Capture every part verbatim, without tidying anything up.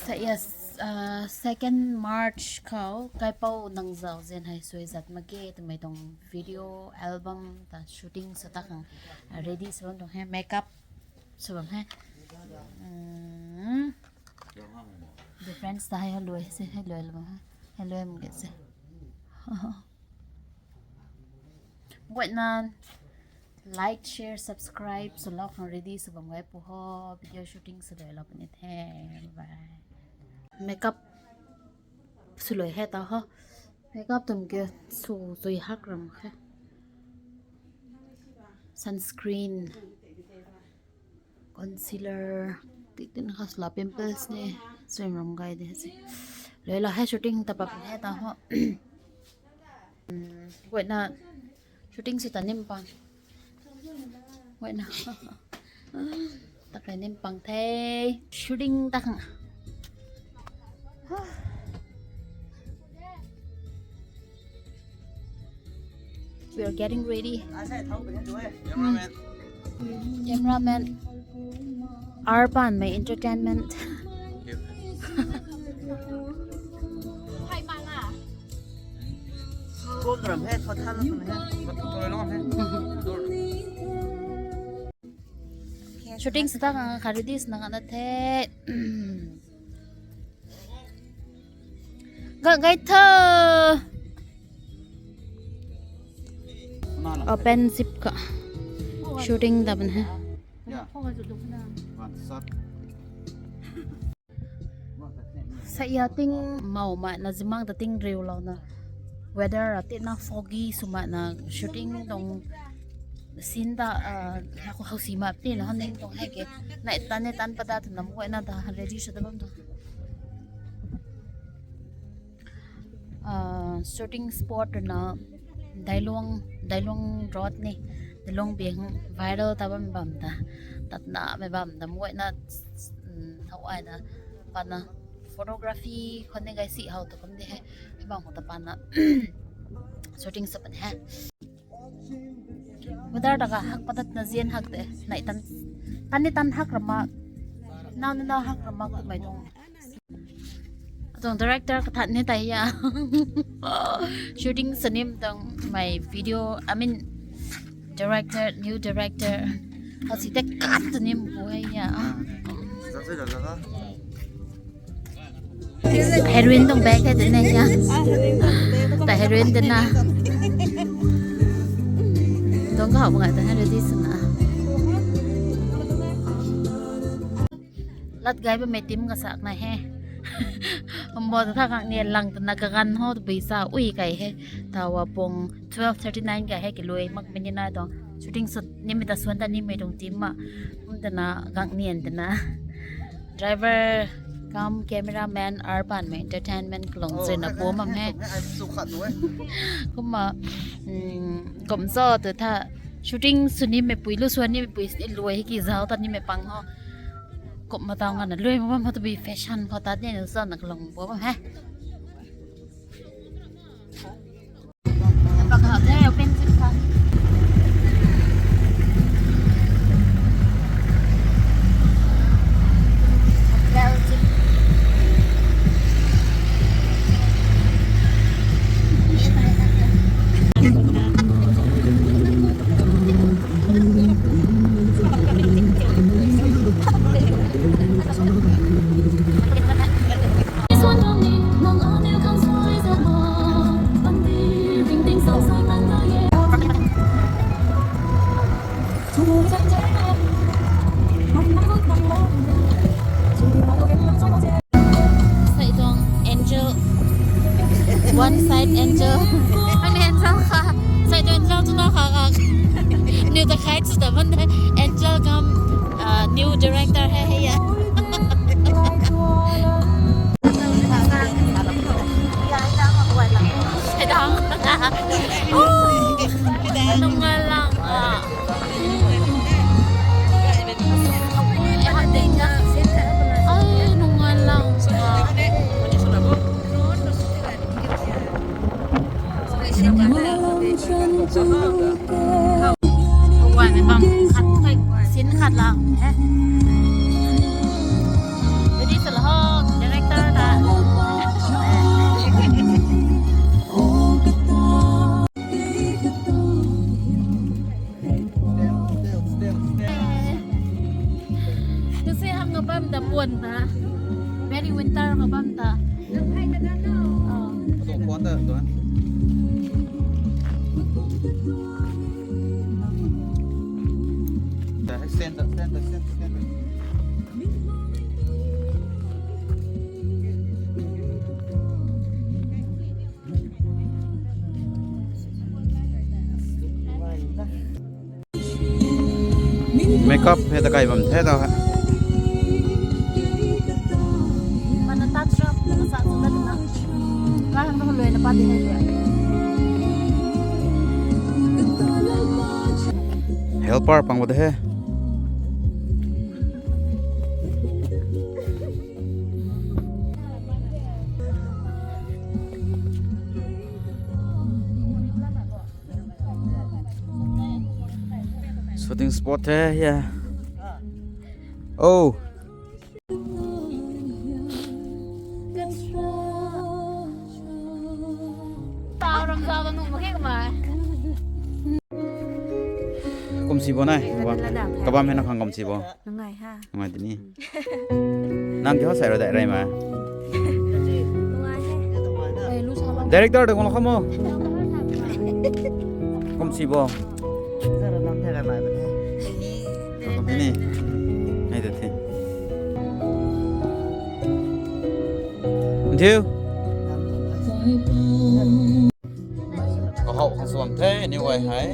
Sa yes, uh, second March khou kaipou nang zau zen hei sui zat mak ge twmei tuang video album ta shooting sa ta khang, uh, ready sa bam tuang he, makeup sa bam he. Mm. Difference ta hei halui se, halui album he. Halui mak ge se. Guayna like, share, subscribe swlou khang ready sw bam gay pu ho, video shooting sw doi lou puni the. Bye. Makeup sw lui he ta ho. Makeup tum ke sw zui hak ram khe. Sunscreen, concealer, tik tin kha sw la pimples ne, swim ram gay de se. Lui la he shooting ta pap he ta ho. Guayna shooting sw ta nim pang. Guayna. Ta kai nim pang the. Shooting ta khang. We are getting ready. Cameraman. Arpan mei entertainment. Shooting sw ta khang kha ready sw na khang na the. Ga gay tho. Open zip kha. Shooting ta bam he. Sa ya ting mau ma na zimang ta ting riu lou na. Weather a tina foggy sw ma na shooting tuang scene ta, ah, hau si ma tina hon ning tuang he ke. Nai tan ne tan pa da tu nam guayna ta ready sw ta bam tu. Ah, shooting spot na Dailong, Dailong Road ni, Dailong bing viral ta bam bam ta, tatna mei bam ta muayna, mm, hau ai na, pana photography khou ni gay si hau ta kum de he, bam hou ta pana shooting sw pan he. Weather ta ka hak patat na zian hak de, nai tan, tan ni tan hak ramak, nau ni nau hak ramak tu mai tuang. Tuang director kathat ni tai ya. Shooting sw nim tuang my video, I mean, director, new director. Hau si te kat tu nim pu hai ya. Heroin tuang bag hai tena ya. Ta heroin tena. Tuang ka hau bang ta heroin di suna. Lat gay bammei team kasak na he. Ambo ta tha kang ni lang ta na kagan ho ta bui sa ui kai he. Tawa pung twelve thirty nine kai he kilui mak mini na tuang. Shooting sw nimei ta swan ta nimei tuang team ma. Um ta na gang nian ta na. Driver cum cameraman Arpan mei entertainment kalung zui na po mam he. Kumma, mm, kum zo tu tha shooting sw nimei pui lu swan nimei pui sini lui he ki zau ta nimei pang ho. Kum ma tau nga na lui ma bam ho ta bui fashion khou tat ni na zau na kalung bo bam he. Sai tuang angel. One side angel. Ang angel kha. Sai tuang angel tu na kha kha. New ta khai chu ta man angel cum, uh, new director hai hai ya. Sai dang. Nungai lang. Ai, nungai lang. Wai mei bam khat kai sin khat lang he. Ready sa la ho, direct. Kuan ta. Very winter ka bam ta. Oh. Atu kuan ta, atu. Stand up, stand up, stand up, stand up. Makeup hei ta kai bam the ta. Mana touch up na sa sa na. Ka hang na lui na pa de hai. Helper pang wat he. Shooting spot hai, yeah. Oh. Kum si bo nai. Kabam hei na khang kum si bo. Nungai ha. Nungai tini. Nang kiu sai ro dai rai ma. Nungai he. Director de kong lo khamo. Kum si bo. Zara nam thai rai ma. Kum tini. Nai de the. Thiu. Kahou khang suam the, anyway hai.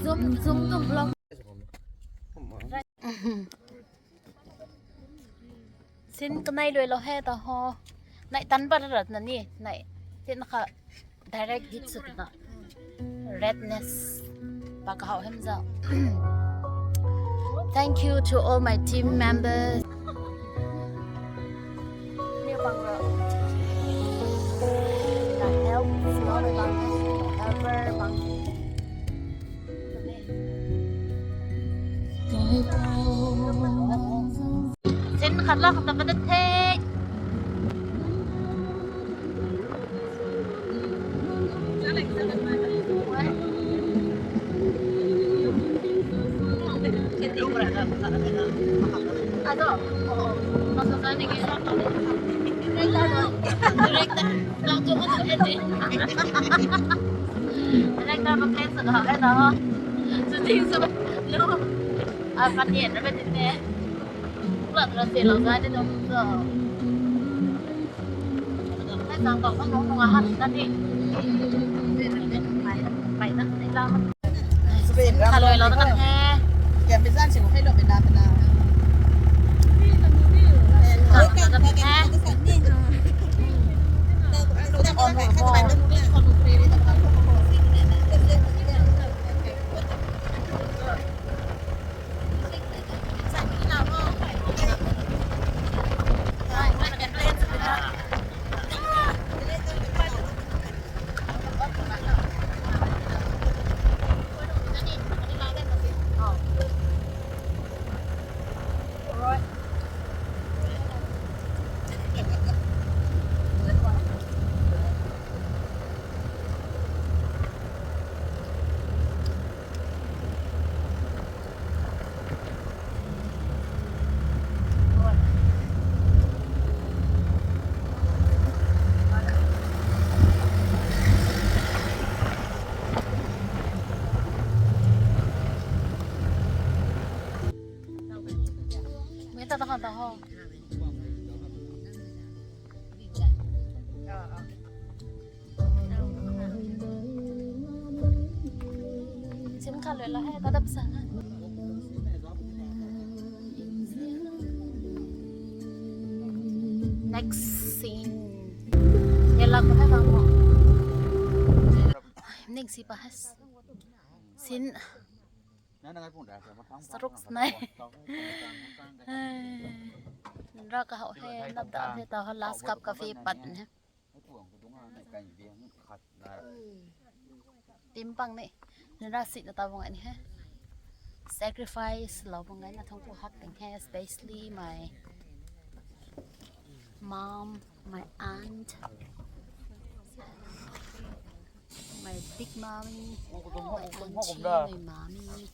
Zoom, zoom tuang vlog. Sin kanei lui lo he ta ho. Nai tan pat rat na ni, nai. Tin kha direct hit sut na. Redness. Pa kahou hem za. Thank you to all my team members. Ni bang ro. Na help, small bang, helper bang. Sin khat la khat ta padat the. Ado, oh, oh. Director, director, director, director, shooting su. Lu. Ah, kanian na ba din ne. Plat ra se lo zai de dong zo. Hai zang kau khang nung nung a han na di. Pai na, pai na, pai na. Sin kha lui lo na kan the. Kiam bi zan sing hei lo bi na ta na. Sin kha lui lo na kan the. Sim kha lui la hai, kadap sa. Next scene. Ye lak hai bang mo. Next si pa has. Scene. Saruk snai. Ra ka hau he, nap da he ta ho last cup coffee pat ne. Tim pang ni, nara si na ta bang ni he. Sacrifice lou bang na thong pu hak ting he, especially my mom, my aunt, my big mommy, my auntie, my mommy.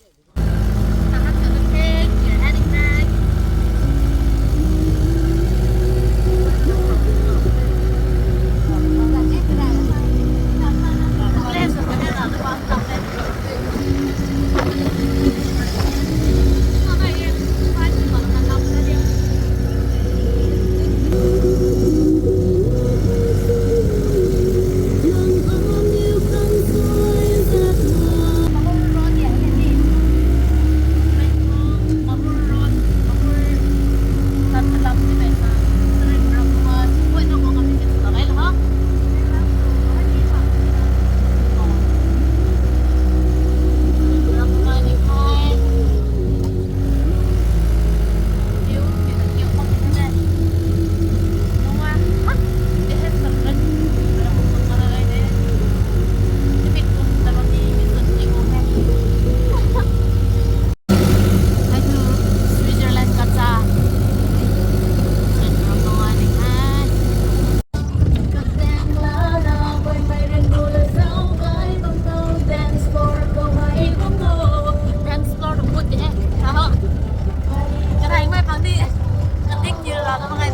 Switzerland kacha. Switzerland kacha ni hai. Dance floor put de. Aho. Kathai mai pang ni. Katik ni la na mangai.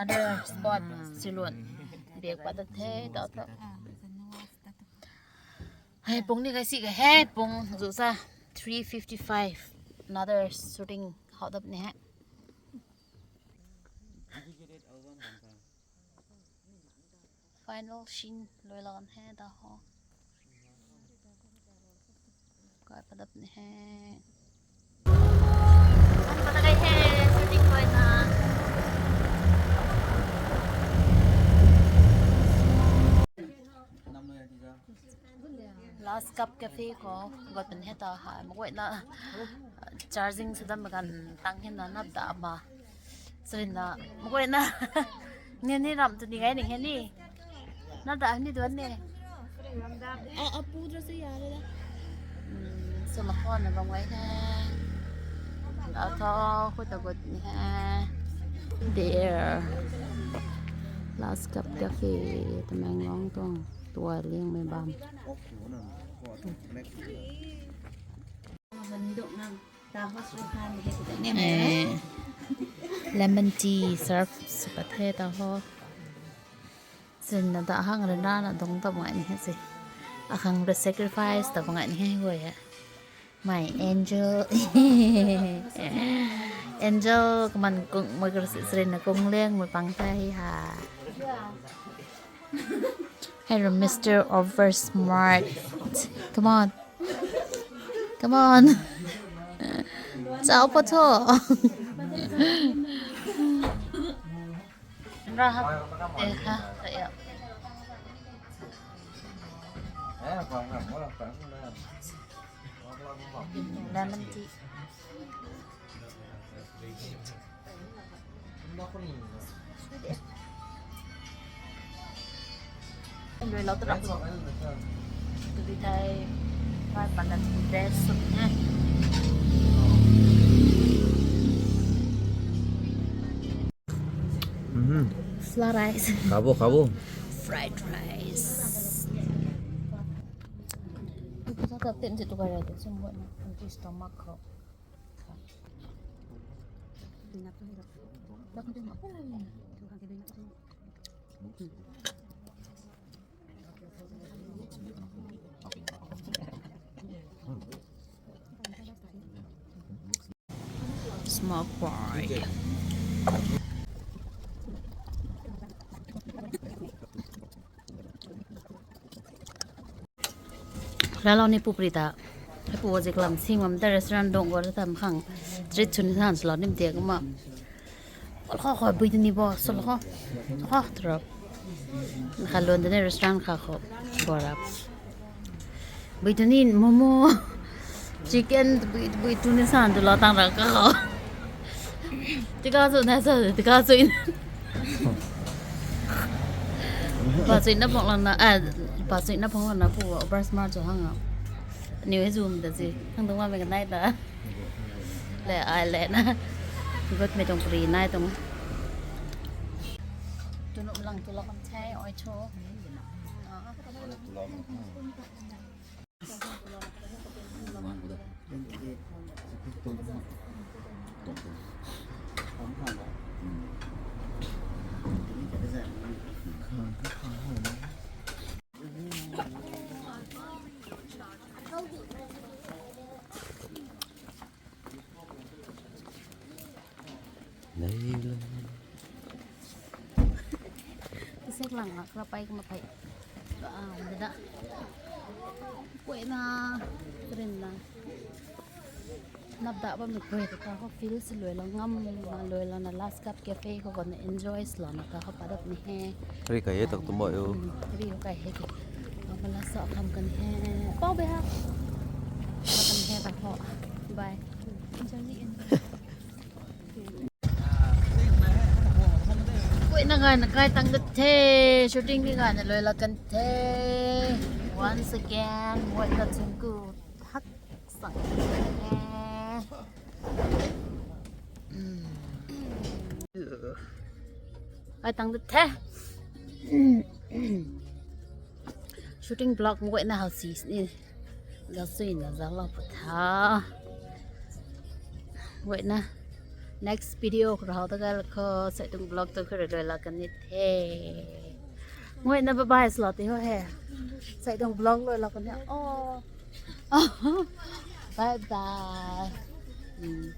Another spot, Silon. Bag pat the, tau tau. Hei, pung ni kai si ka he, pung zu sa three fifty-five. Another shooting hou dap ni hai. Final scene lui lan he da ho. Kai padap ni he. An pata kai he, shooting koi na. Last cup cafe khou got pun he ta ha, maguayna charging sadam gan tang he na nap da ma. Srin na, maguayna ni ni ram tu ni gai ni he ni. Nap da ni duan ni. A, a pu dra se ya le da. Hmm, so ma khon na bang wai he. A tho, khou ta got ni he. There. Last cup cafe, Tamenglong tuang. Tua liang mei bam. Eh, lemon tea serve sw pat the ta ho. Srin na da hang rana na dong ta bang ni he se. Akhang rui sacrifice ta bang ni he guay he. My angel. Angel, kaman kung, mei kar si, Srin na kung liang mei pang the hi ha. Hello, Mister Oversmart. Come on. Come on. Chao pa tho. Rahat te ha, kaya. Lemon tea. Lui lo tu rak. Tu bi thai, pai palat best soup ne. Mhm. Flour rice. Kabo, kabo. Fried rice. Itu sa ta tin si tu kaya tu semua na. Itu stomach ko. Smoke boy. Ralo ni pupri ta. Pu zik lam sing mam ta restaurant dong gor tam khang. Treat chun san slo nim te kuma. Kho kho bui ni bo, solo kho. Kho tro. Kha lon de restaurant kha kho. Bora. Bui tu ni momo, chicken, bui, bui tu ni san tu la tang ra ka kho. Tika chu na sa, tika chu in. Pa chu na phong lang na, ah, pa chu na phong lang na pu, bras mar chu hang a. Niu he zoom da ji. Hang dong ma me ka nai ta. Le ai le na. Gut me tuang pri nai tuang. Tunuk lang tu lak kan the, oi cho. Isek lang la, kra pai kuma pai. Ah, dada. Koi na, krin na. Nap da ba mi koi ta ka ho feel si loi la ngam ma loi la na last cup cafe ko ko na enjoy slo na ka ho pa dap ni he. Ri kai e tak tu mo yo. Hmm, ri ho kai he ki. Ang pala sa kam kan he. Pau be ha. Sa kan he ta ho. Bye. Enjoy ni enjoy. Koi na gay na kai tang ka the, shooting ni gay na loi la kan the. Once again, moi ka chungku thak sang the. Ai tang de the. Shooting vlog moi na hau si ni. Ga sui na za lo pa tha. Moi na next video ko hau ta ga ko sai tung vlog to khare loi la kan ni the. Moi na bye bye slo te ho he. Sai tung vlog loi la kan ni. Oh. Bye bye. Mm.